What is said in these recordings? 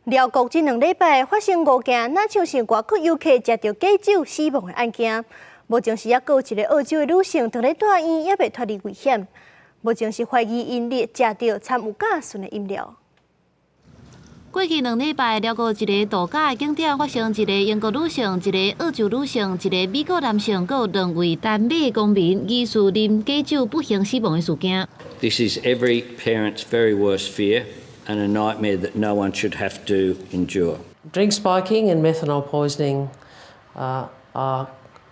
寮國這兩禮拜發生五件，若像是外國遊客食著假酒死亡的案件。目前是猶閣有一个澳洲的女性，佇咧住院猶未脫離危險。目前是懷疑𪜶咧食著摻有甲醇的飲料。過去兩禮拜，寮國一个度假的景點發生一个英國女性、一个澳洲女性、一个美國男性，閣有兩位丹麥公民疑似啉假酒不幸死亡的事件。 This is every parent's very worst fear and a nightmare that no one should have to endure. Drink spiking and methanol poisoning are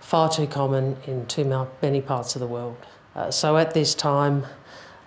far too common in too many parts of the world. So at this time,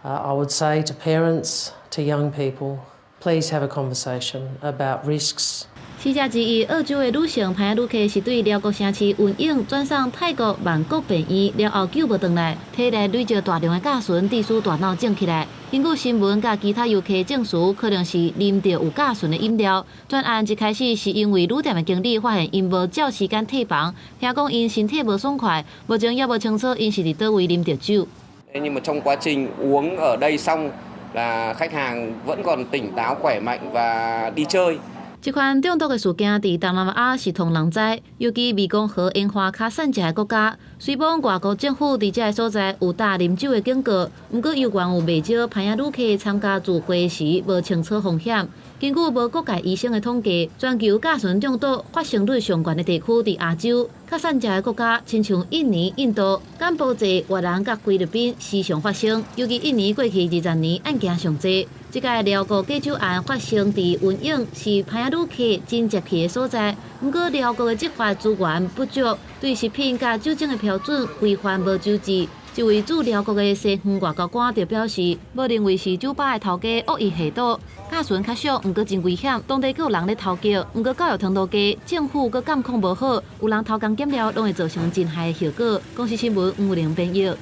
I would say to parents, to young people, please have a conversation about risks. 死者之一，澳洲的女性歹仔旅客是對寮國城市雲永轉送泰國曼谷病院，了後救無轉來，體內累積大量的甲醇，致使大腦腫起來。根據新聞佮其他遊客證實，可能是啉著有甲醇的飲料。全案一開始是因為旅店的經理發現𪜶無照時間退房，聽講𪜶身體無爽快，目前猶無清楚𪜶是佇佗位啉著酒。 Nhưng mà trong quá trình uống ở đây xong là khách hàng vẫn còn tỉnh táo, khỏe mạnh và đi chơi. 這款中毒的事件佇東南亞是予人知，尤其湄公河沿岸較散食的國家。雖罔外國政府佇這个所在有打啉酒的警告，毋過猶原有袂少歹仔旅客參加聚會時無清楚風險。根據無國界醫生的統計，全球甲醇中毒發生率上懸的地區佇亞洲，較散食的國家親像印尼、印度、柬埔寨、越南佮菲律賓時常發生，尤其印尼過去20年案件上濟。這擺寮國假酒案發生佇雲永，是歹仔旅客真捷去的所在。毋過寮國的執法資源不足，對食品佮酒精的標準規範無周至。一位駐寮國的西方外交官就表示，無認為是酒吧的頭家惡意下賭，甲醇較俗，毋過真危險。當地閣有人咧偷叫，毋過教育程度低，政府閣監控無好，有人偷工減料，攏會造成真害的後果。公視新聞吳玲編譯。